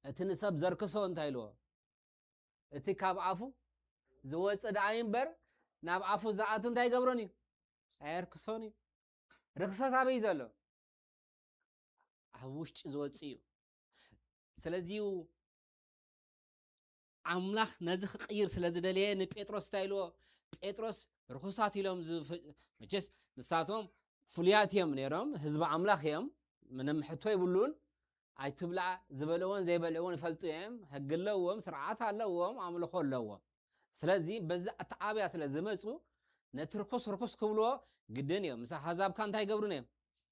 እቲ ንሰብ ዘርክሶ እንታይ ኢልዎ? እቲ ካብ ኣፉ ዝወጽእ ደኣ እምበር ናብ ኣፉ ዝኣቱ እንታይ ይገብሮን እዩ? ኣየርክሶን እዩ። ርኽሰት ኣበይ ዘሎ? ኣብ ውሽጢ ዝወጽእ እዩ። ስለዚ እዩ ኣምላኽ ነዚ ክቕይር ስለ ዝደለየ ንጴጥሮስ እንታይ ኢልዎ? ጴጥሮስ ርኹሳት ኢሎም ዝፍ-፣ መቸስ ንሳቶም ፍሉያት እዮም ነይሮም፣ ህዝቢ ኣምላኽ እዮም፣ ምንም ሕቶ የብሉን። ኣይትብላዕ ዝበልዎን ዘይበልዕዎን ይፈልጡ እዮም። ሕጊ ኣለዎም፣ ስርዓት ኣለዎም፣ ኣምልኾ ኣለዎም። ስለዚ በዚ ኣተዓብያ ስለ ዝመጹ ነቲ ርኹስ ርኹስ ክብልዎ ግድን እዮም። ምስ ኣሕዛብካ እንታይ ይገብሩን እዮም?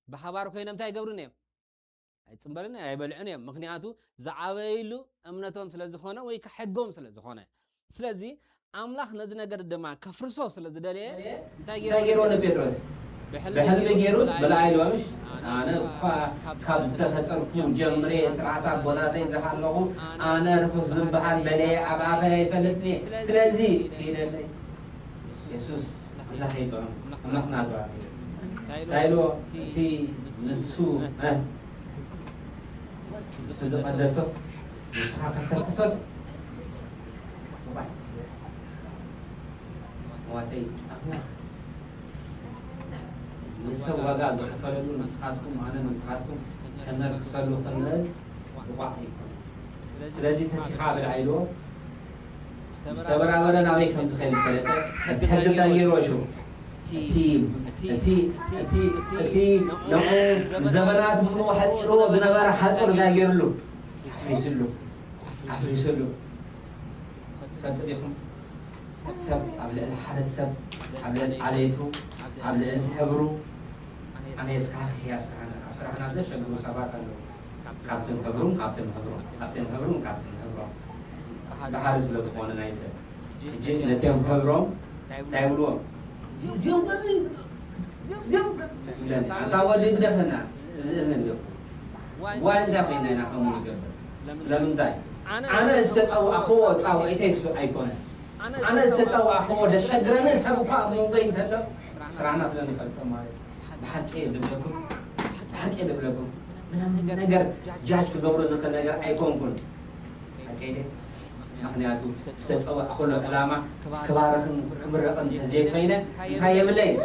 ብሓባር ኮይኖም እንታይ ይገብሩን እዮም? ኣይጽምበልን ኣይበልዕን እዮም። ምኽንያቱ ዝዓበይሉ እምነቶም ስለ ዝኾነ ወይ ከሕጎም ስለ ዝኾነ። ስለዚ ኣምላኽ ነዚ ነገር ድማ ከፍርሶ ስለ ዝደለየ እንታይ እንታይ ገይርዎ ንጴጥሮስ? ብሕልሚ ብሕልሚ ገይሩስ ብልዓ ኢልዎ፣ ምሽ? ኣነ እኳ ካብ ዝተፈጠርኩ ጀምሬ ስርዓት ኣቦታተይ ዝሓለኹ ኣነ ርኹስ ዝበሃል በልዐ ኣብ ኣፈይ ኣይፈልጥን እየ። ስለዚ ክይደለይ። የሱስ ኣምላኽ ይጥዑም፣ ኣምላኽና ጥዑም እዩ። እንታይ ኢልዎ? እቲ ንሱ፣ እ፣ ንሱ ዝቐደሶ ንስኻ ከተርክሶስ? ዋተይ ኣምላኽ ንሰብ ዋጋ ዝኸፈለሉ ንስኻትኩም፣ ኣነ ንስኻትኩም ከነርክሰሉ ክንእል ብቑዕ ኣይኮነን። ስለዚ ተሲኻ ብልዓ ኢልዎ። ምስ ተበራበረ ናበይ ከም ዝኸይድ ዝፈለጠ፣ እቲ ሕጊ እንታይ ገይርዎ ሽዑ? እቲ፣ እቲ፣ እቲ፣ እቲ ንዑ ንዘመናት ምሉእ ሓጺርዎ ዝነበረ ሓጹር እንታይ ገይርሉ? ኣፍሪስሉ። ኣፍሪስሉ። ትፈልጡ ዲኹም? ሰብ ኣብ ልዕሊ ሓደ ሰብ፣ ኣብ ልዕሊ ዓሌቱ፣ ኣብ ልዕሊ ሕብሩ፣ ኣነ የስካሕክሕ እየ ኣብ ስራሕና። ኣብ ስራሕና ዘሸግሩ ሰባት ኣለዉ። ካብቶም ሕብሮም፣ ካብቶም ሕብሮም፣ ካብቶም ሕብሮም፣ ካብቶም ሕብሮም። ባህሪ ስለ ዝኾነ ናይ ሰብ። ሕጂ ነቶም ሕብሮም እንታይ ይብልዎም? እዚኦም ገቢ፣ እዚኦም ገቢ። ይብለኒ። ኣንታ ወዲ ግደፈና፣ እዚ እዝኒ ግደፉ። ዋይ እንታይ ኮይና ኢና ከምኡ ንገብር? ስለምንታይ? ኣነ ዝተጸዋዕኽዎ ጻውዒተይ እሱ ኣይኮነን። ኣነ ዝተጸዋዕኽዎ ደሸግረኒ ሰብ እኳ ኣብ መንጎይ እንተሎ፣ ስራሕና ስለ ንፈልጦ ማለት እዩ። ብሓቂ እየ ዝብለኩም፣ ብሓቂ እየ ዝብለኩም። ምንም ነገር ጃጅ ክገብሮ ዝኽእል ነገር ኣይኮንኩን። ሓቀይ ድየ? ምኽንያቱ ዝተጸዋዕኽሉ ዕላማ ክባርኽን ክምረቕን እንተዘይኮይነ እንታይ የብለይን።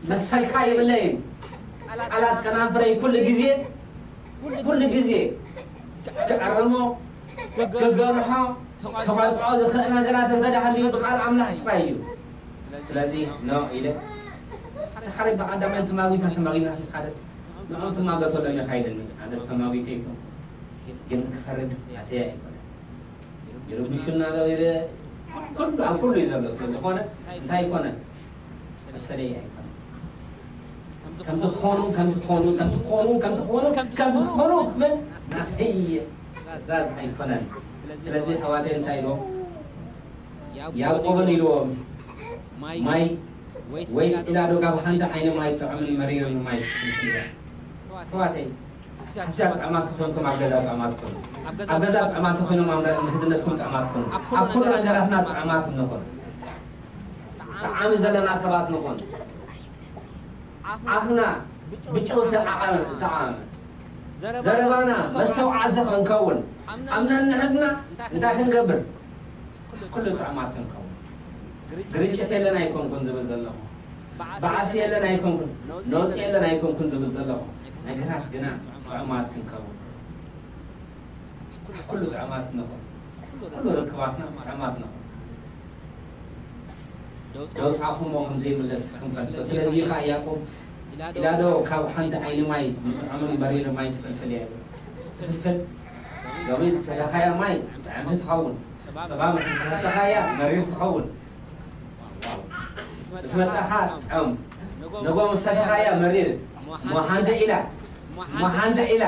መሰልካ የብለይን። ቃላት ከናፍረይ ኩሉ ግዜ፣ ኩሉ ግዜ ክዕርሞ፣ ክገርሖ፣ ክቐጽዖ ዝኽእል ነገራት እንተ ደኣ ሃልዩ ብቃል ኣምላኽ ጥራይ እዩ። ስለዚ ኖ ኢለ፣ ሓደ ብቐዳማይ ተማጒታ፣ ተማጒታ ከይካደስ፣ ንዕኦም ትማገተሎም ኢኻ ኢለኒ። ኣነስ ተማጒተ ኣይኮንኩን፣ ግን ክፈርድ ኣተየ ኣይኮነን። ይርብሹና ዶ ኢለ፣ ኩሉ ኣብ ኩሉ እዩ ዘሎ። ስለ ዝኾነ እንታይ ኣይኮነን፣ መሰለይ ኣይኮነን። ከም ዝኾኑ፣ ከም ዝኾኑ፣ ከም ዝኾኑ፣ ከም ዝኾኑ፣ ከም ዝኾኑ ክብል ናተይ ትእዛዝ ኣይኮነን። ስለዚ ኣሕዋተይ እንታይ ኢሎም? ያዕቆብን ኢልዎም፣ ማይ ወይስ ኢላዶ ካብ ሓንቲ ዓይኒ ማይ ጥዑምን መሪርን ማይ ትፈልጡ? ኣሕዋተይ፣ ኣብዛ ጥዑማት ተኾንኩም ኣብ ገዛ ጥዑማት ትኾኑ። ኣብ ገዛ ጥዑማት ተኾይኖም ኣብ ምሕዝነትኩም ጥዑማት ትኾኑ። ኣብ ኩሉ ነገራትና ጥዑማት ንኾን። ጠዓሚ ዘለና ሰባት ንኾን። ኣፍና ብጨው ዝተዓቐመ፣ ዝተዓቐመ። ዘረባና መስተውዓልቲ ክንከውን። ኣብ ነንሕድና እንታይ ክንገብር? ኩሉ ጥዑማት ክንከውን። ግርጭት የለን ኣይኮንኩን ዝብል ዘለኹ። ባእሲ የለን ኣይኮንኩን፣ ነውፂ የለን ኣይኮንኩን ዝብል ዘለኹ። ነገራት ግና ጥዑማት ክንከውን። ኩሉ ጥዑማት ንኹን። ኩሉ ርክባትና ጥዑማት ንኹን። ደውፃኹሞ ከም ዘይምለስ ክንፈልጦ። ስለዚ ኸዓ ያዕቆብ ኢላዶ ካብ ሓንቲ ዓይኒ ማይ ንጥዑምን መሪር ማይ ትፈልፍል እያ ይብል። ትፍልፍል። ሎሚ ዝሰተኻያ ማይ ጥዕምቲ ትኸውን። ጸባ ምስ ሰተኻያ መሪር ትኸውን። ምስ መጻኻ ጥዑም። ንጎ ምስ ሰተኻያ መሪር። እሞ ሓንቲ ኢላ። እሞ ሓንቲ ኢላ።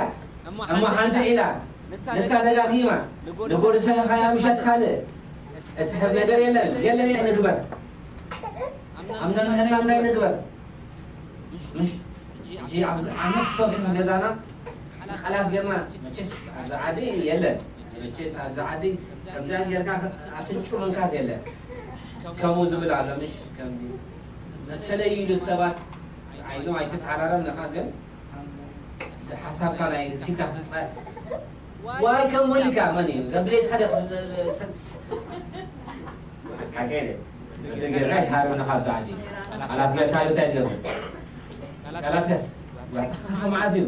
እሞ ሓንቲ ኢላ። ንሳ ደጋጊማ። ንጎ ዝሰተኻያ ምሸት ካልእ። እትሕብ ነገር የለን። የለን እየ ንግበር። ኣብ ነንሕድና እንታይ ንግበር? ምሽ? ሕጂ ኣብ ዓመት ኮፍ ገዛና ቃላት ጌርና፣ መቸስ ኣብዚ ዓዲ የለን። መቸስ ኣብዚ ዓዲ ከምዚኣ ጌርካ ኣፍንጩ ምንካስ የለን። ከምኡ ዝብል ኣሎ፣ ምሽ? ከምዚ መሰለይ ኢሉ ሰባት፣ ኣይኖ ኣይተተሓራረምንኻ፣ ግን ሓሳብካ ናይ ርሲካ ክትፀ-፣ ዋይ ከም ወሊካ መን እዩ? ገብሬት ሓደ ሓቂ እዩ። እቲ ጌርካ ይሃረው ንኻብ ዛዕዲ። ቃላት ጌርካ እንታይ ትገብር? ቃላት ጌር-፣ ዋይ ተኸፍፎ መዓት እዩ።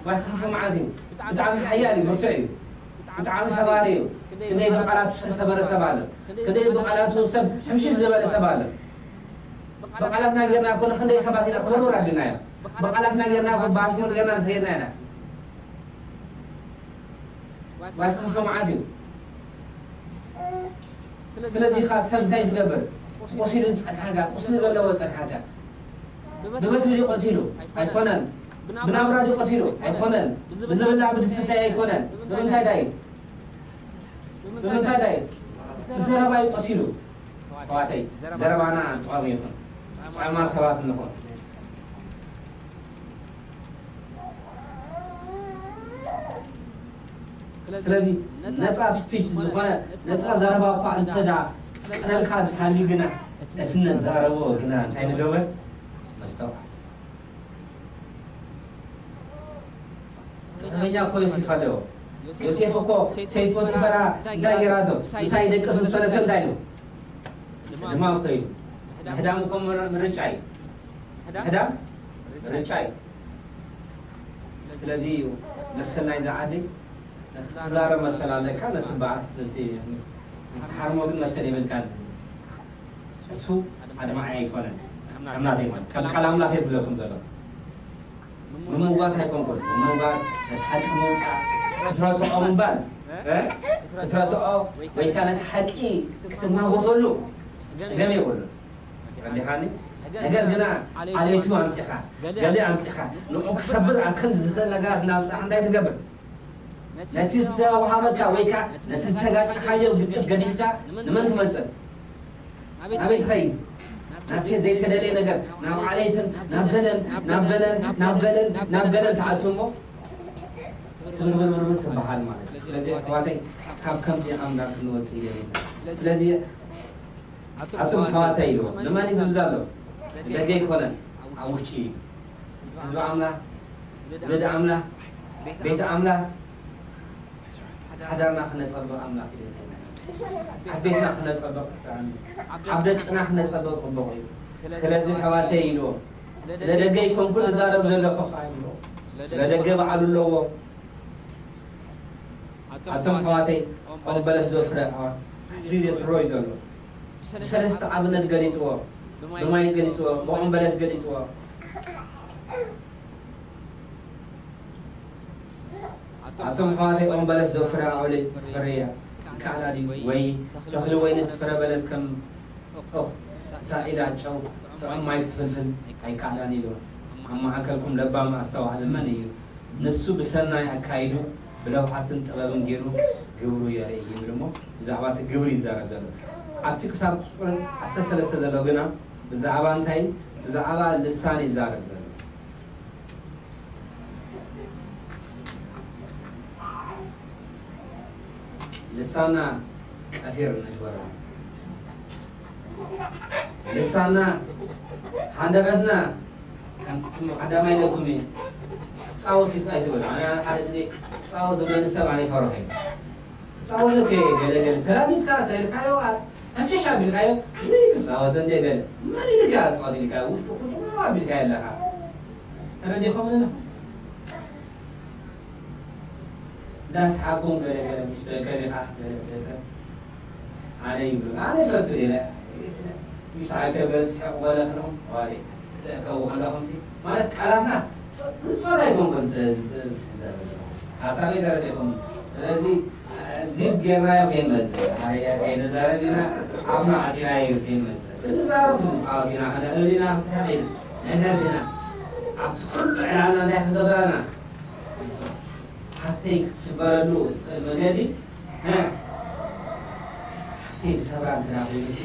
ዋይ ተኸፍፎ መዓት እዩ። ብጣዕሚ ሓያል እዩ፣ ብርቱዕ እዩ። ብጣዕሚ ሰባሪ እዩ። ክንደይ ብቃላቱ ዝተሰበረ ሰብ ኣሎ። ክንደይ ብቃላቱ ሰብ ሕምሽሽ ዝበለ ሰብ ኣሎ። ብቃላትና ጌርና ኮነ ክንደይ ሰባት ኢና ክበርብር ኣቢልናዮ። ብቃላትና ጌርና ባሽሙር ጌርና እንተጌርና ኢና። ዋይ ክኸፍፎ መዓት እዩ። ስለዚ ኸ ሰብ እንታይ ትገብር? ቆሲሉ ዝጸንሓካ፣ ቁስሊ ዘለዎ ዝጸንሓካ። ብበትሪ ድዩ ቆሲሉ? ኣይኮነን። ብናብራ ድዩ ቆሲሉ? ኣይኮነን። ብዝብላዕ ብዝስተይ ኣይኮነን። ብምንታይ ዳዩ? ብምንታይ ዳዩ? ብዘረባ እዩ ቆሲሉ። ኣሕዋተይ፣ ዘረባና ጥዑም ይኹን። ጥዑማት ሰባት ንኹን። ስለዚ ነፃ ስፒች ዝኾነ ነፃ ዘረባ እኳ እንተ ዳ ቀተልካ እንተሃልዩ ግና እቲ ነዛረቦ ግና እንታይ ንገበር? መስተውዓል። ጥበበኛ እኮ ዮሴፍ ኣለዎ። ዮሴፍ እኮ ሰይድ ፖቲፈራ እንታይ ገይራቶ? ምሳይ ደቅስ ምስ በለቶ እንታይ ኢሉ? ድማ እኮ ኢሉ። ምሕዳም እኮ ምር-፣ ምርጫ እዩ። ምሕዳም ምርጫ እዩ። ስለዚ እዩ መሰል ናይዛ ዓዲ፣ ነቲ ትዛረብ መሰል ኣለካ፣ ነቲ በዓል፣ ነቲ ትሓርሞ ግን መሰል የብልካን። እሱ ኣድማዒ ኣይኮነን፣ ከም ናተይ ኣይኮነን። ከም ቃል ኣምላኽ እየ ዝብለኩም ዘሎ። ምምጓት ኣይኮንኩን። ምምጓት፣ ነቲ ሓቂ ምውጻእ፣ ክትረትዖ ምባል፣ እ? ክትረትዖ ወይ ከኣ ነቲ ሓቂ ክትማጎተሉ ጸገም የብሉን። ተረዲኻኒ? ነገር ግና ዓሌቱ ኣምጺኻ፣ ገለ ኣምጺኻ፣ ንዕኡ ክሰብር ኣብ ክንዲ ዝኽእል ነገራት እናምጻኻ እንታይ ትገብር? ነቲ ዝተዋሃበካ ወይ ከኣ ነቲ ዝተጋጨኻዮ ግጭት ገዲፍካ ንመን ትመጽእ? ኣበይ ትኸይድ? ናብቲ ዘይተደልየ ነገር፣ ናብ ዓሌትን፣ ናብ ገለን፣ ናብ ገለን፣ ናብ ገለን፣ ናብ ገለን ትኣቱ እሞ ስብርብርብርብር ትበሃል ማለት እዩ። ስለዚ ኣሕዋተይ ካብ ከምዚ ኣምላኽ ክንወጽእ የብልና። ስለዚ ኣቱም ኣሕዋተይ ኢልዎ ንመን እዩ ዝብል ዘሎ? ደገ ኣይኮነን፣ ኣብ ውሽጢ እዩ። ህዝቢ ኣምላኽ፣ ወለዲ ኣምላኽ፣ ቤት ኣምላኽ፣ ሓዳርና ክነጸብቕ ኣምላኽ ይደልየና። ኣብ ቤትና ክነጸብቕ ጥዑም እዩ። ኣብ ደቅና ክነጸብቕ ጽቡቕ እዩ። ስለዚ ኣሕዋተይ ኢልዎ፣ ስለ ደገ ኣይኮንኩን ዝዛረብ ዘለኹ ኸኣ ኢልዎ። ስለ ደገ በዓሉ ኣለዎ። ኣቶም ኣሕዋተይ ኦም በለስ ዶ ፍረ? ኣዋ፣ ፍሪደ ፍሮ እዩ ዘሎ። ብሰለስተ ኣብነት ገሊጽዎ። ብማይ ገሊጽዎ፣ ብኦም በለስ ገሊጽዎ። ኣቶም ኣሕዋተይ ኦም በለስ ዶ ፍረ ኣውለይ ትፈርያ? ይከኣላ ድዩ? ወይ ተኽሊ ወይንስ ፍረ በለስ ከም ኦኽ፣ እታ ኢዳ ጨው ጥዑም ማይ ክትፍልፍል ኣይከኣላን ኢሉ። ኣብ መዓከልኩም ለባም ኣስተውዓሊ መን እዩ? ንሱ ብሰናይ ኣካይዱ ብለውሃትን ጥበብን ገይሩ ግብሩ የርኢ ይብል እሞ ብዛዕባ እቲ ግብሪ ይዛረብ ዘሎ። ኣብቲ ክሳብ ቁጽሪ ዓሰርተ ሰለስተ ዘሎ ግና ብዛዕባ እንታይ? ብዛዕባ ልሳን ይዛረብ ዘሎ። ልሳና ቀፊር ንግበራ። ልሳና ሃንደበትና ከምቲ ትም-፣ ቀዳማይ ኢለኩም እየ። ክጻወት ኢልካ ኣይትበል። ኣነ ሓደ ግዜ ክጻወት ዝብለኒ ሰብ ኣነ ይፈርሖ እየ። ክጻወት እኮ እየ፣ ገለ ገለ ተላጊጽካ ሰኢልካዮ፣ ኣ-፣ ሕምሽሽ ኣቢልካዮ፣ ምን ክጻወት እንደ ገለ፣ መን ኢልካ ክጻወት ኢልካ፣ ውሽጡ ቁጥሩ ኣቢልካ ኣለኻ። ተረዲእኩም ኣለኹም? እንዳስሓኩም ገለ ገለ ምስ ደቀም ኢኻ፣ ገለ ደቀም። ኣነ ይብሉ፣ ኣነ ይፈቱ ኢለ፣ ምስ ዓከበ ዝስሕቕ በለ ከለኹም፣ ዋሪ፣ ክትእከቡ ከለኹም ሲ፣ ማለት ቃላትና ንጹር ኣይኮንኩን ዝ-፣ ዝ-፣ ዝ-፣ ዝዛረብ ዘለኹ። ሓሳበይ ተረዲእኩም። ስለዚ፣ ዚብ ጌርናዮ ከይንመጽእ፣ ኣያ ከይንዛረብ ኢና፣ ኣፍና ዓጺናዮ ከይንመጽእ። ክንዛረብ ክንጻወት ኢና፣ ክነዕልል ኢና፣ ክንስሕቕ ኢና። ነገር ግና፣ ኣብቲ ኩሉ ዕላልና እንታይ ክንገብር ኣለና? ሓፍተይ ክትስበረሉ ትኽእል መገዲ፣ እ፣ ሓፍተይ ዝሰብራ እንተ ደኣ ኮይኑሲ፣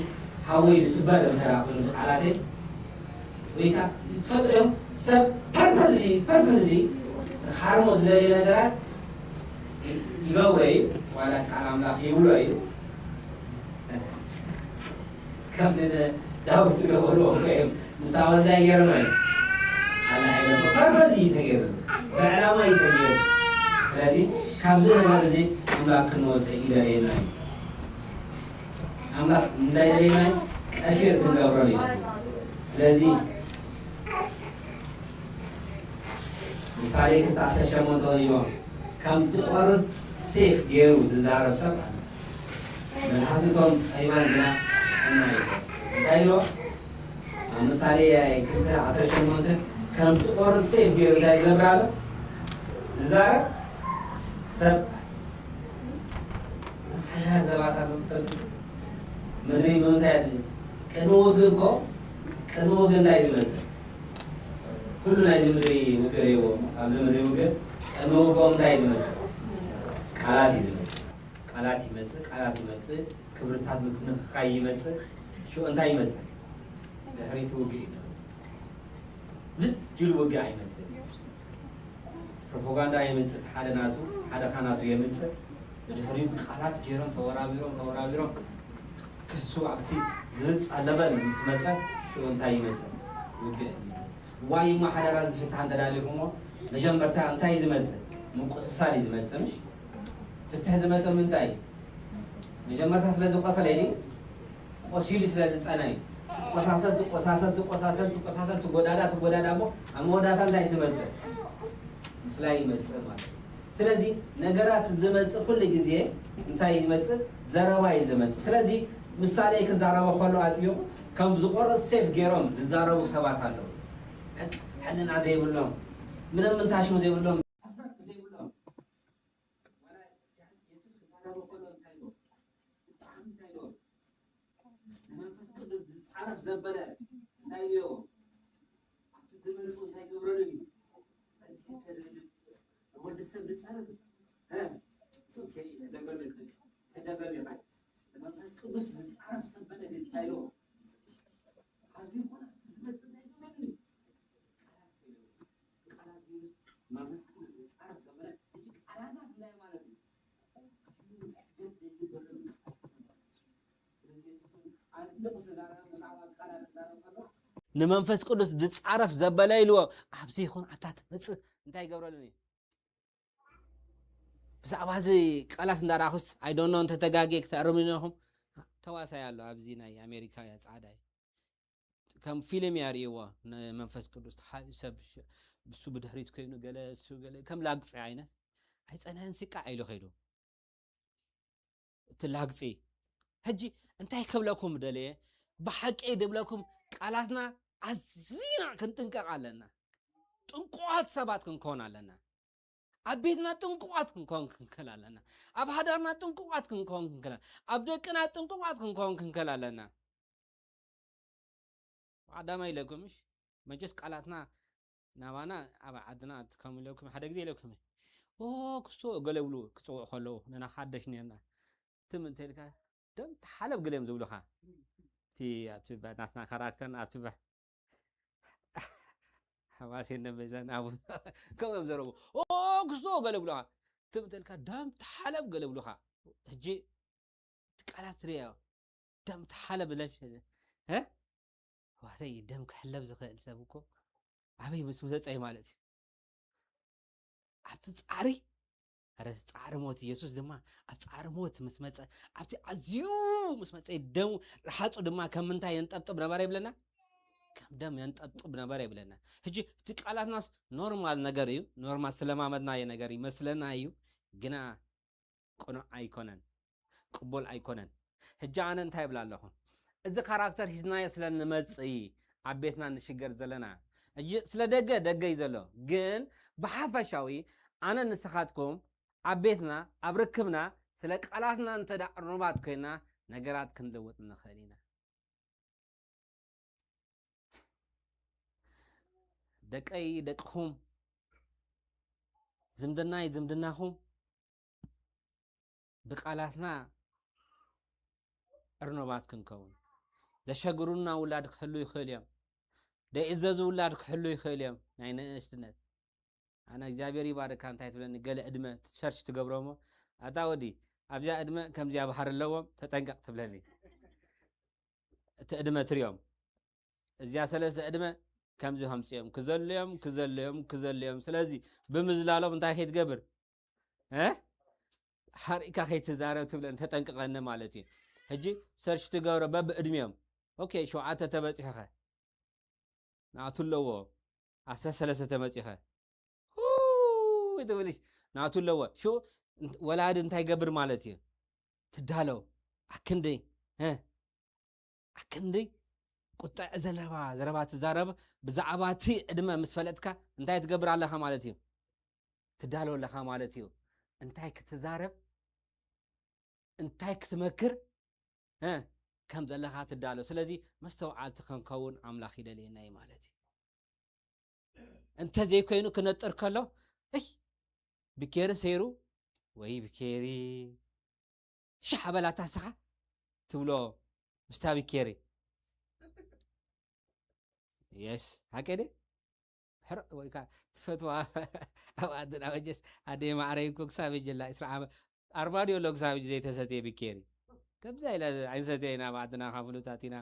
ሓወይ ዝስበር እንተ ደኣ ኮይኑ ብቃላተይ፣ ወይ ከኣ ትፈልጡ እዮም፣ ሰብ ፐርፐዝሊ፣ ፐርፐዝሊ ንኽሓርሞ ዝደልየ ነገራት ይገብሮ እዩ፣ ዋላ ቃል ኣምላኽ ይብሎ እዩ። ከምዚ ንዳዊት ዝገበርዎ እኮ እዮም። ንሳኦል እንታይ ገይሮም እዮም? ፐርፐዝ እዩ ተገይሩ፣ ብዕላማ እዩ ተገይሩ። ስለዚ ካብዚ ነገር እዚ ኣምላኽ ክንወፅእ ይደልየና እዩ። ኣምላኽ እንዳይደልየና እዩ፣ ቀፊር ክንገብሮ እዩ። ስለዚ ምሳሌ ክልተ ዓሰርተ ሸሞንተ ወዲሞ ከም ዝቆርፅ ሴፍ ገይሩ ዝዛረብ ሰብ ኣሎ። መልሓሱ እቶም ጠቢባን ግና ጥዕና እዩ። እንታይ ኢሎ? ኣብ ምሳሌ ክልተ ዓሰርተ ሸሞንተ ከም ዝቆርፅ ሴፍ ገይሩ እንታይ ዝገብር ኣሎ? ዝዛረብ ሰብ። ሓያል ሰባት ኣሎ፣ ትፈልጡ? ምድሪ ብምንታይ እያ ትብል? ቅድሚ ውግእ እኮ፣ ቅድሚ ውግእ እንታይ እዩ ዝመጽእ? ኩሉ ናይዚ ምድሪ ውግእ ርእይዎ። ኣብዚ ምድሪ ውግእ ቅድሚ ውግኦም እንታይ እዩ ዝመጽእ? ቃላት እዩ ዝመጽእ። ቃላት ይመጽእ፣ ቃላት ይመጽእ፣ ክብርታት ምትንኽኻይ ይመጽእ። ሽዑ እንታይ ይመጽእ? ድሕሪቲ ውግእ እዩ ዝመጽእ። ልጅ ኢሉ ውግእ ኣይመጽእ። ፕሮፓጋንዳ የምጽእ፣ ሓደ ናቱ፣ ሓደ ካ ናቱ የምጽእ። ብድሕሪኡ ብቃላት ገይሮም ተወራቢሮም፣ ተወራቢሮም ክሱ ኣብቲ ዝብጻ ለበል ምስ መጸ፣ ሽዑ እንታይ ይመጽእ? ውግእ ይመጽእ። ዋይ እሞ ሓደራ ዝፍታሕ እንተዳሊኹሞ፣ መጀመርታ እንታይ እዩ ዝመጽእ? ምቁስሳል እዩ ዝመጽእ፣ ምሽ? ፍትሕ ዝመጽእ ምንታይ እዩ? መጀመርታ ስለ ዝቆሰለ እዩ፣ ቆሲሉ ስለ ዝጸና እዩ። ቆሳሰል ትቆሳሰል፣ ትቆሳሰል፣ ትቆሳሰል፣ ትጎዳዳ፣ ትጎዳዳ እሞ ኣብ መወዳእታ እንታይ ትመጽእ? ምፍላይ ይመጽእ ማለት እዩ። ስለዚ ነገራት ዝመጽእ ኩሉ ግዜ እንታይ ይመጽእ? ዘረባ እዩ ዝመጽእ። ስለዚ ምሳሌ ክዛረቦ ከሎ ኣጥቢቑ ከም ዝቆርጽ ሴፍ ገይሮም ዝዛረቡ ሰባት ኣለዉ። በቃ ሕልና ዘይብሎም፣ ምንም እንታሽሙ ዘይብሎም፣ ሓፍረት ዘይብሎም። ዋላ የሱስ ክዛረቦ ከሎ እንታይ ኢሉ? ብጣዕሚ እንታይ ኢሉ? ንመንፈስ ቅዱስ ዝጻረፍ ዘበለ እንታይ ኢልዎ? ኣብቲ ዝመልጹ እንታይ ገብረሉ እዩ? ወዲ ሰብ ዝጻረፍ፣ እ፣ ሱቅ ከይደ ደገሉ ይኽእል፣ ደገሉ ይኽእል። ንመንፈስ ቅዱስ ዝጻረፍ ዘበለ ግን እንታይ ኢልዎ? ኣብዚ ይኹን ኣብቲ ዝመጽእ እንታይ ገብረሉ እዩ? ቃላት ከይደሉ። ብቃላት ገይሩስ መንፈስ ቅዱስ ዝጻረፍ ዘበለ፣ እዚ ቃላትና ስናይ ማለት እዩ። ሕደት ዘይግበረሉ ቃላት። ስለዚ የሱስ ኣጥሊቑ ተዛረበ፣ ብዛዕባ ቃላት ተዛረበ ከሎ፣ ንመንፈስ ቅዱስ ዝጻረፍ ዘበለ ኢልዎ፣ ኣብዚ ይኹን ኣብታ ትመጽእ እንታይ ይገብረሉን እዩ? ብዛዕባ እዚ ቃላት እንዳራኹስ፣ I don't know፣ እንተተጋግየ ክተርሙኒ ኢኹም። ተዋሳይ ኣሎ ኣብዚ ናይ ኣሜሪካ እያ፣ ጻዕዳ እዩ። ከም ፊልም እያ ርእይዎ፣ ንመንፈስ ቅዱስ ተሓ-፣ ሰብ ሽ-፣ ብሱ ብድሕሪት ኮይኑ ገለ፣ እሱ ገለ፣ ከም ላግጺ ዓይነት። ኣይጸንሐን ሲቃዕ ኢሉ ከይዱ። እቲ ላግጺ። ሕጂ እንታይ ክብለኩም ደልየ? ብሓቂ ድብለኩም ቃላትና ኣዚና ክንጥንቀቕ ኣለና። ጥንቁቓት ሰባት ክንከውን ኣለና። ኣብ ቤትና ጥንቁቓት ክንከውን ክንክእል ኣለና። ኣብ ሃዳርና ጥንቁቓት ክንከውን ክንክእል ኣለና። ኣብ ደቅና ጥንቁቓት ክንከውን ክንክእል ኣለና። ቀዳማይ ኢለኩም፣ እሺ፣ መቸስ ቃላትና ናባና ኣብ ዓድና ከምኡ ኢለኩም፣ ሓደ ግዜ ኢለኩም፣ "ኦ፣ ክስቶ" ገለ ብሉ ክጽውዑ ከለዉ፣ ንሕና ሓደሽ ነርና። ትም እንተ ኢልካ፣ ደም ተሓለብ ገለ እዮም ዝብሉኻ። እቲ ኣብቲ ባ-፣ ናትና ካራክተር ኣብቲ ባ-፣ ሓማሴን ደም በይዛን ኣብ ከምኡ እዮም ዘረቡ። "ኦ፣ ክስቶ" ገለ ብሉኻ። ትም እንተ ኢልካ፣ "ደም ተሓለብ" ገለ ብሉኻ። ሕጂ እቲ ቃላት ትርእዮ፣ ደም ተሓለብ ለሽ-፣ እ? ኣሕዋተይ፣ ደም ክሕለብ ዝኽእል ሰብ እኮ ኣበይ ምስ መጸ እዩ ማለት እዩ። ኣብቲ ጻዕሪ፣ ኧረ ጻዕሪ ሞት፣ ኢየሱስ ድማ ኣብ ጻዕሪ ሞት ምስ መጸ፣ ኣብቲ ኣዝዩ ምስ መጸ፣ ደሙ፣ ረሃጹ ድማ ከም ምንታይ የንጠብጥብ ነበረ ይብለና? ከም ደም የንጠብጥብ ነበረ ይብለና። ሕጂ እቲ ቃላትናስ ኖርማል ነገር እዩ፣ ኖርማል ስለማመድናዮ ነገር ይመስለና እዩ፣ ግና ቅኑዕ ኣይኮነን፣ ቅቡል ኣይኮነን። ሕጂ ኣነ እንታይ እብል ኣለኹ? እዚ ካራክተር ሒዝናዮ ስለ ንመጽእ ኣብ ቤትና ንሽገር ዘለና። ሕጂ ስለ ደገ፣ ደገ እዩ ዘሎ። ግን ብሓፈሻዊ ኣነ ንስኻትኩም ኣብ ቤትና፣ ኣብ ርክብና ስለ ቃላትና እንተ ደኣ ዕሩባት ኮይና ነገራት ክንልውጥ ንኽእል ኢና። ደቀይ ደቅኹም፣ ዝምድናይ ዝምድናኹም፣ ብቃላትና ዕርኖባት ክንከውን። ዘሸግሩና ውላድ ክህሉ ይኽእል እዮም። ዘይእዘዙ ውላድ ክህሉ ይኽእል እዮም። ናይ ንእሽትነት። ኣነ እግዚኣብሔር ይባርካ እንታይ ትብለኒ፣ ገለ ዕድመ ቸርች ትገብሮ እሞ፣ "ኣታ ወዲ፣ ኣብዚኣ ዕድመ ከምዚኣ ባህሪ ኣለዎም፣ ተጠንቀቕ" ትብለኒ። እቲ ዕድመ ትሪኦም። እዚኣ ሰለስተ ዕድመ ከምዚ ከምፅኦም ክዘልዮም ክዘልዮም ክዘልዮም። ስለዚ ብምዝላሎም እንታይ ከይትገብር እ ሓሪእካ ከይትዛረብ ትብለን ተጠንቅቐኒ ማለት እዩ። ሕጂ ሰርች ትገብሮ በብእድሜኦም። ኦኬ፣ ሸውዓተ ተበፂሑኸ ናቱ ኣለዎ፣ ኣስራ ሰለስተ ተመፂኸ ትብልሽ ናቱ ኣለዎ። ሽኡ ወላዲ እንታይ ገብር ማለት እዩ? ትዳለው። ኣክንደይ ኣክንደይ ቁጠዕ ዘለባ ዘረባ ትዛረብ። ብዛዕባ እቲ ዕድመ ምስ ፈለጥካ እንታይ ትገብር ኣለኻ ማለት እዩ? ትዳሎ ኣለኻ ማለት እዩ። እንታይ ክትዛረብ እንታይ ክትመክር ከም ዘለኻ ትዳሎ። ስለዚ መስተውዓልቲ ክንከውን ኣምላኽ ይደልየና እዩ ማለት እዩ። እንተዘይኮይኑ ክነጥር ከሎ እይ ብኬሪ ሰይሩ ወይ ብኬሪ ሽሕ ኣበላታ ስኻ ትብሎ ምስታ ብኬሪ የስ ሓቀደ ሕር ወይ ከዓ ትፈትዋ ኣብ ኣድና መጀስ ኣደ ማዕረይ እኮ ክሳብ ጀላ ስራ ኣርባዲ ኣሎ ክሳብ ዘይተሰትየ ብኬሪ ከምዛ ኢለ ኣይንሰትየ ኢና ኣብ ዓድና ካብ ፍሉጣት ኢና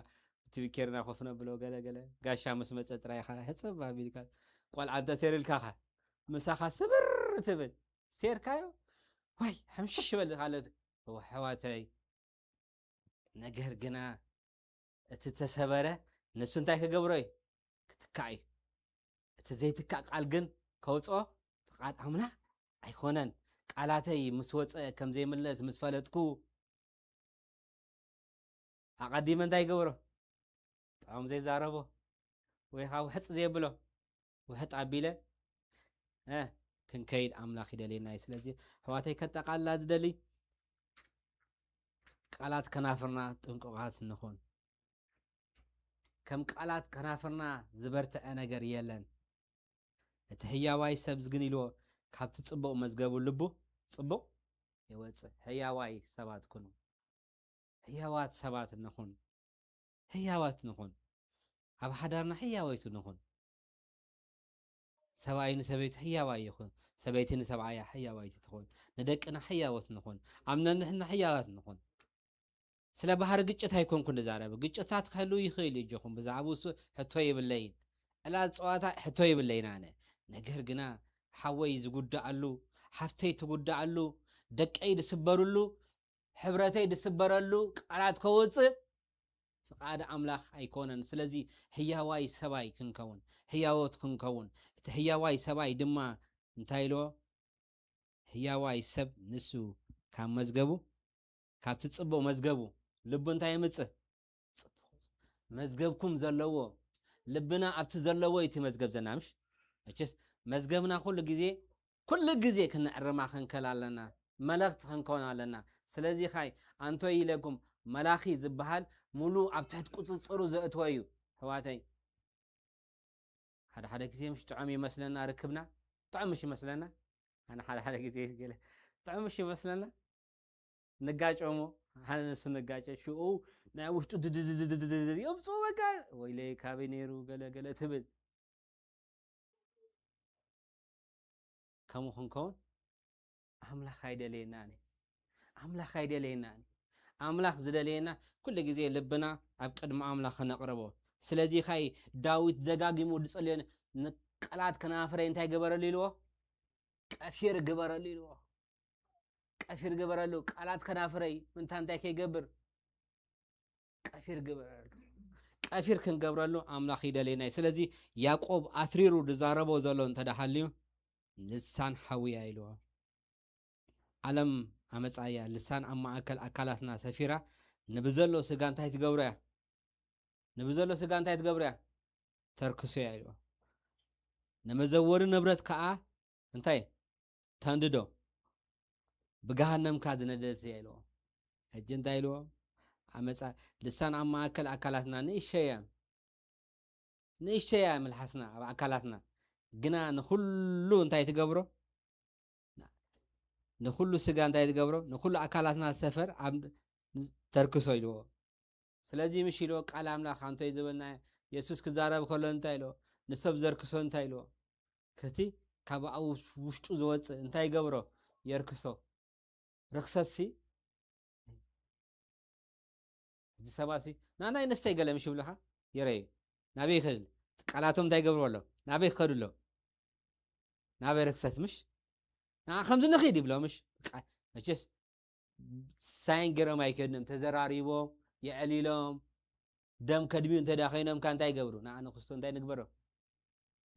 እቲ ብኬርና ኮፍ ነብሎ ገለገለ ጋሻ ምስ መፀ ጥራይ ኢኻ ሕፅብ ኣቢልካ ቆልዓ እንተሰይርልካ ኻ ምሳኻ ስብር ትብል ሴርካዮ ወይ ሕምሽሽ በል ዝኻለት ኣሕዋተይ ነገር ግና እቲ ተሰበረ ንሱ እንታይ ክገብሮ እዩ ክትካእ እዩ እቲ ዘይትካእ ቃል ግን ከውፅኦ ፍቓድ ኣምላኽ ኣይኮነን ቃላተይ ምስ ወፀ ከም ዘይምለስ ምስ ፈለጥኩ ኣቐዲመ እንታይ ይገብሮ ጥዖም ዘይዛረቦ ወይ ከዓ ውሕጥ ዘየብሎ ውሕጥ ኣቢለ ክንከይድ ኣምላኽ ይደልየና እዩ ስለዚ ኣሕዋተይ ከጠቓልላ ዝደሊ ቃላት ከናፍርና ጥንቁቓት ንኹን ከም ቃላት ከናፍርና ዝበርትዐ ነገር የለን እቲ ህያዋይ ሰብ ዝግን ኢልዎ ካብቲ ፅቡቕ መዝገቡ ልቡ ፅቡቕ ይወፅእ ህያዋይ ሰባት ኩኑ ህያዋት ሰባት ንኹን ህያዋት ንኹን ኣብ ሓዳርና ህያወይቱ ንኹን ሰብኣይ ንሰበይቱ ህያዋይ ይኹን ሰበይቲ ንሰብኣያ ህያዋይቲ ትኹን ንደቅና ህያወት ንኹን ኣብ ነንሕና ህያዋት ንኹን ስለ ባህሪ ግጭት ኣይኮንኩ ንዛረብ ግጭታት ክህልው ይኽእል እዩ እጆኹም ብዛዕባ እሱ ሕቶ የብለይን ዕላል ፀዋታ ሕቶ የብለይን ኣነ ነገር ግና ሓወይ ዝጉዳኣሉ ሓፍተይ ትጉዳኣሉ ደቀይ ዝስበርሉ ሕብረተይ ዝስበረሉ ቃላት ከወፅእ ፍቓድ ኣምላኽ ኣይኮነን ስለዚ ህያዋይ ሰባይ ክንከውን ህያወት ክንከውን እቲ ህያዋይ ሰባይ ድማ እንታይ ኢልዎ ህያዋይ ሰብ ንሱ ካብ መዝገቡ ካብቲ ፅቡቕ መዝገቡ ልቡ እንታይ የምፅእ መዝገብኩም ዘለዎ ልብና ኣብቲ ዘለዎ እቲ መዝገብ ዘናምሽ መቸስ መዝገብና ኩሉ ግዜ ኩሉ ግዜ ክንዕርማ ክንከል ኣለና መለኽቲ ክንከውን ኣለና ስለዚ ኻይ ኣንቶ ኢለኩም መላኺ ዝበሃል ሙሉ ኣብ ትሕት ቁፅፅሩ ዘእትወ እዩ ሕዋተይ ሓደ ሓደ ግዜ ምሽ ጥዑም ይመስለና ርክብና ጥዑም ምሽ ይመስለና ኣነ ሓደ ሓደ ግዜ ገለ ጥዑም ምሽ ይመስለና ንጋጨ እሞ ሓደ ንሱ ንጋጨ ሽኡ ናይ ውሽጡ ድድድድድድድ የምፅኡ በቃ ወይለ ካበይ ነይሩ ገለ ገለ ትብል ከምኡ ክንከውን ኣምላኽ ኣይደለየናን ኣምላኽ ኣይደለየናን ኣምላኽ ዝደለየና ኩሉ ግዜ ልብና ኣብ ቅድሚ ኣምላኽ ክነቕርቦ ስለዚ ኻይ ዳዊት ደጋጊሙ ዝጸልዮ ንቃላት ከናፍረይ እንታይ ገበረሉ ኢልዎ ቀፊር ግበረሉ ኢልዎ ቀፊር ግበረሉ ቃላት ከናፍረይ ምንታ እንታይ ከይገብር ቀፊር ግበረሉ ቀፊር ክንገብረሉ ኣምላኽ ይደልየና እዩ ስለዚ ያዕቆብ ኣትሪሩ ዝዛረቦ ዘሎ እንተደሓልዩ ልሳን ሓውያ ኢልዎ ዓለም ኣመፃያ ልሳን ኣብ ማእከል ኣካላትና ሰፊራ ንብዘሎ ስጋ እንታይ ትገብሮ እያ ንብዘሎ ስጋ እንታይ ትገብሮ እያ ተርክሶ እያ ኢልዎ ንመዘወሪ ንብረት ከዓ እንታይ ተንድዶ ብገሃነምካ ዝነደደት እያ ኢልዎ ሕጂ እንታይ ኢልዎ ኣመፃ ልሳን ኣብ ማእከል ኣካላትና ንእሸያ ንእሸያ እያ ምልሓስና ኣብ ኣካላትና ግና ንኩሉ እንታይ ትገብሮ ንኩሉ ስጋ እንታይ ትገብሮ ንኩሉ ኣካላትና ሰፈር ኣብ ተርክሶ ኢልዎ ስለዚ ምሽ ኢልዎ ቃል ኣምላኽ ኣንቶይ ዝበልና የሱስ ክዛረብ ከሎ እንታይ ኢልዎ ንሰብ ዘርክሶ እንታይ ኢልዎ ከቲ ካብ ኣብ ውሽጡ ዝወፅእ እንታይ ይገብሮ የርክሶ ርክሰት ሲ እዚ ሰባት ሲ ናናይ ነስተይ ገለ ምሽ ይብልኻ የረዩ ናበይ ይኽእል ቃላቶም እንታይ ይገብሩ ኣሎ? ናበይ ክኸዱ ኣሎ? ናበይ ርክሰት ምሽ ንዓ ከምዚ ንኽድ ይብሎ ምሽ። መቸስ ሳይን ገይሮም ኣይከድንም። ተዘራሪቦም የዕሊሎም ደም ከድሚኡ እንተ ዳ ኮይኖም ካ እንታይ ይገብሩ? ንዓ ንክስቶ እንታይ ንግበሮም?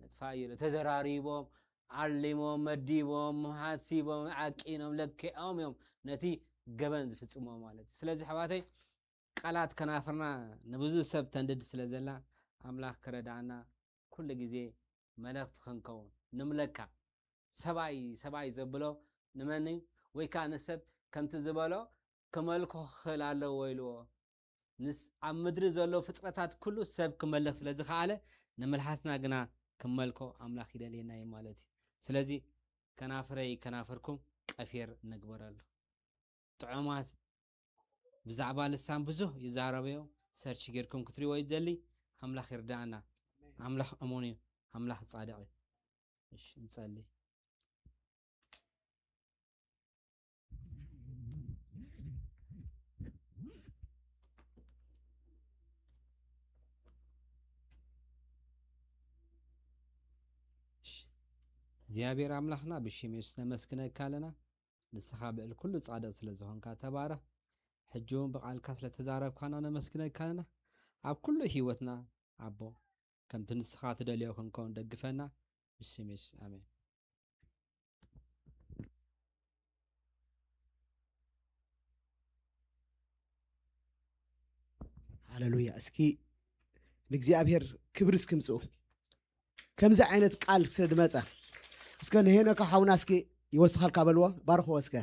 ነጥፋ እዩ። ተዘራሪቦም ዓሊሞም መዲቦም ሓሲቦም ዓቂኖም ለኪዖም እዮም ነቲ ገበን ዝፍጽሞ ማለት እዩ። ስለዚ ኣሕዋተይ ቃላት ከናፍርና ንብዙ ሰብ ተንድድ ስለ ዘላ ኣምላኽ ክረዳእና ኩሉ ግዜ መለኽቲ ክንከውን ንምለካ። ሰብኣይ ሰብኣይ ዘብሎ ንመን እዩ? ወይ ከዓ ንሰብ ከምቲ ዝበሎ ክመልኮ ክኽእል ኣለዎ ኢልዎ። ንስ ኣብ ምድሪ ዘሎ ፍጥረታት ኩሉ ሰብ ክመልኽ ስለ ዝኸኣለ ንምልሓስና ግና ክመልኮ ኣምላኽ ይደልየና እዩ ማለት እዩ። ስለዚ ከናፍረይ ከናፍርኩም ቀፊር ንግበረሉ። ጥዑማት ብዛዕባ ልሳን ብዙህ ይዛረበዮ ሰርች ጌርኩም ክትሪዎ ይደሊ። ኣምላኽ ይርዳእና። ኣምላኽ እሙን እዩ። ኣምላኽ ጻድቕ እዩ። እሺ፣ ንጸሊ። እግዚኣብሔር ኣምላኽና ብሽም የሱስ ነመስግነካ ኣለና። ንስኻ ብዕል ኩሉ ጻድቕ ስለ ዝኾንካ ተባረኽ። ሕጂ እውን ብቓልካ ስለ ተዛረብካና ነመስግነካ ኣለና። ኣብ ኩሉ ህይወትና ኣቦ ከምቲ ንስኻ ትደልዮ ክንከውን ደግፈና። ብስም የሱስ ኣሜን። ሃለሉያ። እስኪ ንእግዚኣብሔር ክብሪ እስኪ ምጽኡ። ከምዚ ዓይነት ቃል ስለ ድመጸ እስከ ንሄኖካ ሓውና እስኪ ይወስኸልካ በልዎ፣ ባርኽዎ እስከ።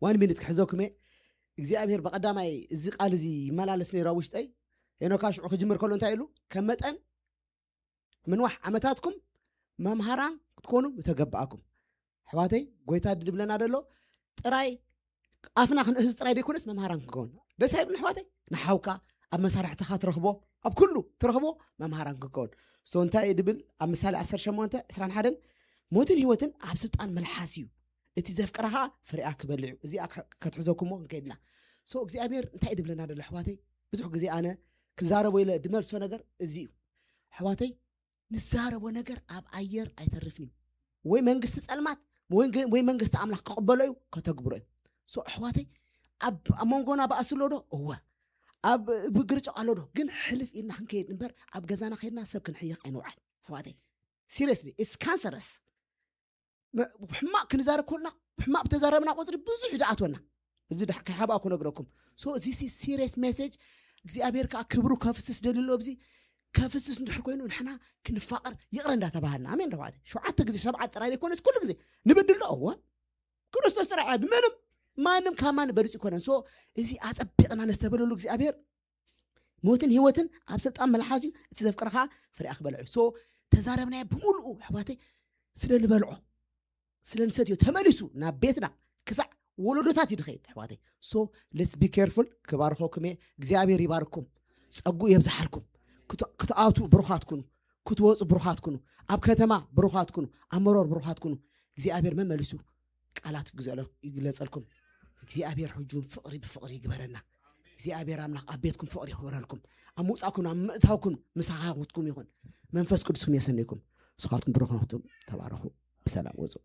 ዋን ሚኒት ክሕዘኩም እየ። እግዚኣብሔር ብቐዳማይ እዚ ቃል እዚ ይመላለስ ነይሩ ኣብ ውሽጠይ። ሄኖካ ሽዑ ክጅምር ከሎ እንታይ ኢሉ ከም መጠን ምንዋሕ ዓመታትኩም መምሃራን ክትኮኑ ምተገባኣኩም። ኣሕዋተይ ጎይታ ድብለና ደሎ ጥራይ ኣፍና ክንእህዝ ጥራይ ደይኮነስ መምሃራን ክንከውን ደስ ኣይብል ኣሕዋተይ። ንሓውካ ኣብ መሳርሕትኻ ትረኽቦ ኣብ ኩሉ ትረኽቦ መምሃራን ክንከውን። ሶ እንታይ እዩ ድብል ኣብ ምሳሌ ዓሰርተ ሸሞንተ ዕስራን ሓደን ሞትን ህይወትን ኣብ ስልጣን መልሓስ እዩ፣ እቲ ዘፍቅራ ከዓ ፍሬኣ ክበልዕ እዩ። እዚኣ ከ- ከትሕዘኩሞ ክንከይድና ሶ እግዚኣብሔር እንታይ እዩ ድብለና ደሎ ኣሕዋተይ? ብዙሕ ግዜ ኣነ ክዛረቦ ኢለ ድመልሶ ነገር እዚ እዩ ኣሕዋተይ። ንዛረቦ ነገር ኣብ ኣየር ኣይተርፍን እዩ። ወይ መንግስቲ ጸልማት ወይ ገ- ወይ መንግስቲ ኣምላኽ ክቕበሎ እዩ ከተግብሮ እዩ። ሶ ኣሕዋተይ ኣብ ኣብ መንጎና ብኣስ ኣሎ ዶ? እወ። ኣብ ብግርጭቕ ኣሎ ዶ? ግን ሕልፍ ኢልና ክንከይድ እምበር ኣብ ገዛና ከይድና ሰብ ክንሕየቕ ኣይንውዓል ኣሕዋተይ። ሲሪየስሊ ኢትስ ካንሰረስ። ሕማቕ ክንዛረብ ኮልና ሕማቕ ብተዛረብና ቁፅሪ ብዙሕ እዩ ድኣትወና። እዚ ድሓ- ከይሓባእ ክነግረኩም ሶ እዚ ሲሪየስ ሜሴጅ እግዚኣብሔር ከዓ ክብሩ ከፍስስ ደልሎ ኣብዚ ከፍስስ እንድሕር ኮይኑ ንሕና ክንፋቐር ይቕረ እንዳተባሃልና ኣሜን ተባሃለ ሸውዓተ ግዜ ሰብዓት ጥራይ ዘይኮነስ ኩሉ ግዜ ንበድሎ እወ ክርስቶስ ጥራይ ዓብ ምንም ማንም ካብ ማን በልፅ ይኮነን ሶ እዚ ኣፀቢቕና ነስተበለሉ እግዚኣብሔር ሞትን ህይወትን ኣብ ስልጣን መልሓስ እዩ እቲ ዘፍቅርኻ ፍሬኣ ክበልዑ ሶ ተዛረብናዮ ብምሉኡ ኣሕዋተይ ስለ ንበልዖ ስለ ንሰትዮ ተመሊሱ ናብ ቤትና ክሳዕ ወለዶታት እዩ ድኸይድ ኣሕዋተይ ሶ let's be careful ክባርኸኩም እየ እግዚኣብሔር ይባርኩም ጸጉ የብዝሓልኩም ክትኣቱ ብሩኻት ኩኑ ክትወፁ ብሩኻት ኩኑ ኣብ ከተማ ብሩኻት ኩኑ ኣብ መሮር ብሩኻት ኩኑ እግዚኣብሔር መመሊሱ ቃላት ይግለጸልኩም እግዚኣብሔር ሕጁን ፍቕሪ ብፍቕሪ ይግበረና እግዚኣብሔር ኣምላኽ ኣብ ቤትኩም ፍቕሪ ይኽበረልኩም ኣብ ምውፃእኩም ኣብ ምእታውኩም ምሳኻውትኩም ይኹን መንፈስ ቅዱስኩም የሰንይኩም ስኻትኩም ብሩኻትኩም ተባረኹ ብሰላም ወፁ